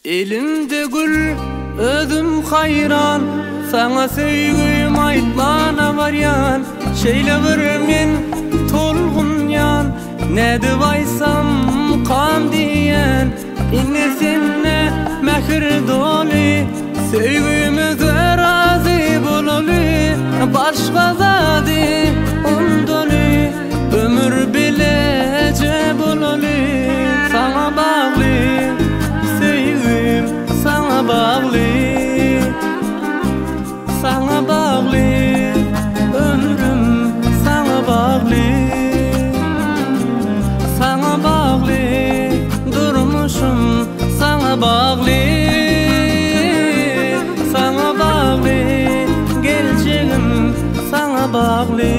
Elimde gül, özüm haýran, Saňa söýgüm aýtmana barýan, Şeýle bir men tolgunýan, Nädip aýtsam kam diýýän, Indi sende mähir doly, Söýgümize razy bolaly, Başga zady undaly, Ömür bileje bolaly, Saňa bagly söýgim, saňa bagly, Saňa bagly ömrüm, saňa bagly, Saňa bagly durmuşym, saňa bagly, Saňa bagly geljegim, saňa bagly.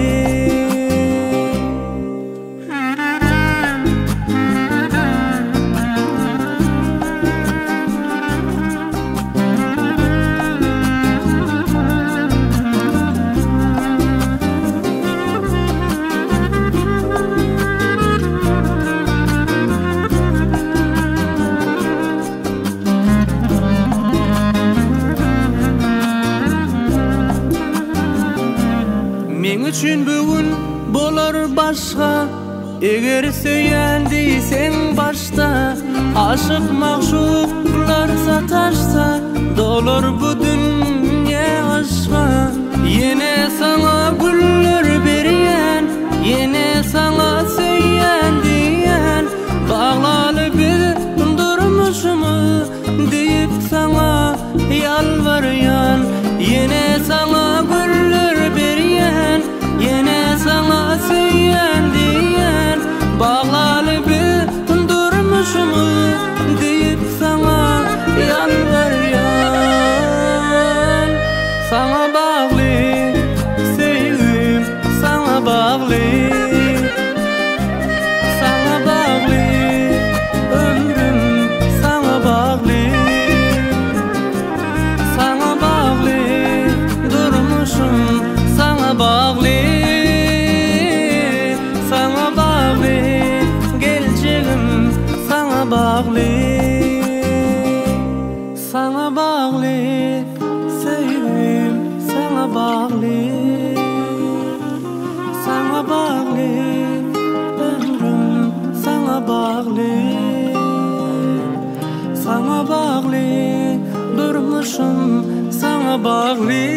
Meň üçin bu gün bolar başga, Eger söýen diýseň başda, Aşyk magşuklar sataşsa, Dolar bu dünýe yşga. Ýene saňa güller berýän, Ýene saňa söýýän diýýän, Baglaly biz durmuşymyz diýip saňa ýalbarýan. Ýene saňa güller berýän, Ýene saňa söýýän diýýän, Baglaly biz durmuşymyz diýip saňa ýalbarýan. Saňa bagly söýgim, saňa bagly, Saňa bagly ömrüm, saňa bagly, Saňa bagly durmuşym, saňa bagly, Saňa bagly geljegim, saňa bagly, Saňa bagly söýgim, saňa bagly, Saňa bagly ömrüm, saňa bagly, Saňa bagly durmuşym, saňa bagly.